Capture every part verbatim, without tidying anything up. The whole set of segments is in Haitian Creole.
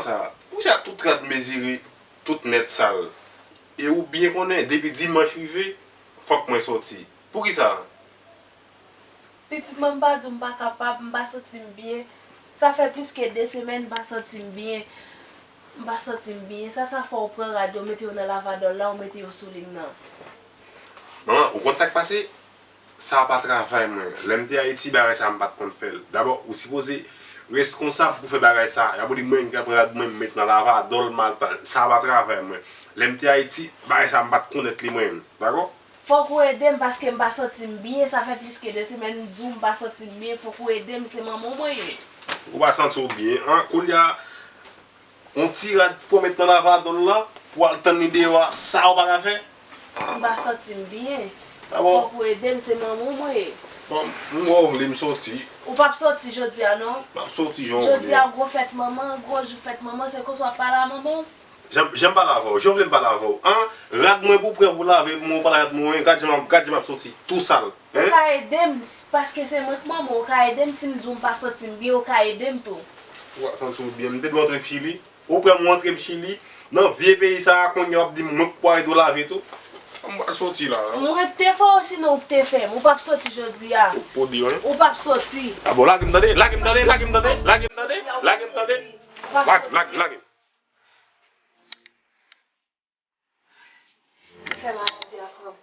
Sa, poukisa tout rad mezire, tout nèt sal? E ou byen konnen, depi dimanch rive, fòk mwen soti. Poukisa? Pitit mwen, m pa di w m pa kapab, m pa santi m byen. Sa fè plis ke de semèn m pa santi m byen. M pa santi m byen. Sa, sa fè w pran rad yo, mete yo nan lavadòl la, ou mete yo sou liy nan. Manman, ou konn sa k pase? Sa a pa travay mwen. Lè m te Ayiti, bagay sa a m pa t konn fè l. Dabò, ou sipoze reskonsab pou fè bagay sa a. Y a pou di mwen ki pran rad mwen, m met nan lavadòl, m al pa. Sa a pa travay mwen. Lè m te Ayiti, bagay sa a m pa t konnèt li mwen menm. Dakò? Fòk ou ede m paske m pa santi m byen. Sa fè plis ke de semèn m di w m pa santi m byen. Fòk ou ede m, se manman w mwen ye. Ou pa santi w byen, an? Koulye a, yon ti rad pou w met nan lavadòl la, pou w al tann li deyò a, sa ou pa ka fè? M pa santi m byen. Fòk ou ede m, se manman w mwen ye. Bon, m wè w vle m soti. Ou p ap soti jodi a non. M ap soti jan w vle. Jodi a gwo fèt manman, gwo jou fèt manman, se konsa w ap pale a manman w? Jan, jan m pale avè w, jan w vle m pale avè w? An? Rad mwen pou w pran pou w lave pou mwen, ou pa rad mwen, gad jan m ap, gad jan m ap soti, tou sal. Ou ka ede m, paske se mwen k manman w, ou ka ede m si m di w m pa santi m byen, ou ka ede m tou. Ou pa santi w byen, m te dwe antre m Chili. Ou pran m antre m Chili, nan vye peyi sa a, kounye a w ap di m mwen k pou ede w lave tou. An m pral soti la. Mwen k te fè w, sinon ou k te fè m. Ou p ap soti jodi a. Ou di wi. Ou p ap soti. A bon, lage m tande, lage m tande, lage m tande, lage m tande, lage m tande. Lage, lage, lage. Fè maladi a pran m.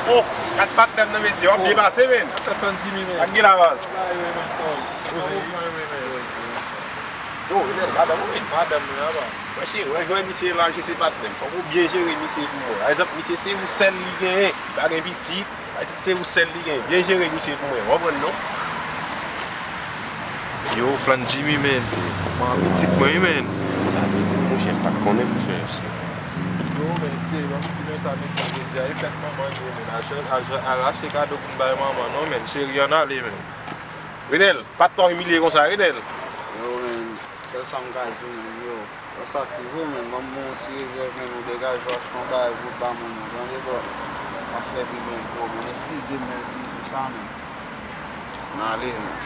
Oh, kat patnè m nan mesye, w ap byen pase, menn. Sa k fè m Jimmy, menn? Ak gen la baz. Yo, Renel, madanm ou, wi. Madanm mwen, apa. Mwen cheri, mwen jwenn misye la, misye se patnè m. Fòk ou byen jere misye pou mwen. Pa egzanp, misye se ou sèl li genyen. Pa gen pitit. Pa egzanp, se ou sèl li genyen. Byen jere misye pou mwen. Ou konprann, non? Yo, Flan Jimmy, menn. Manman pitit mwen, wi, menn. Sa vle di, monchè, m pa t konnen, monchè. Yo, men, serye, ban m di nou sa, mesye, jodi a, e fèt manman nou ye, men. Al chè-, al, al achte kado pou n bay manman nou, men. Cheri, ann ale, men. Renel, pa t twò imilye konsa, Renel. Yo, men, sèl sa m ka di w, men, yo, lè sa k rive w, men, ban m ba w yon ti rezèv, men, ou degaje w achte yon bagay pou w ba manman, tande, bro? W ap fè pi byen pou ou, men. Eskize m, men, si m di w sa, men. Ann ale, men.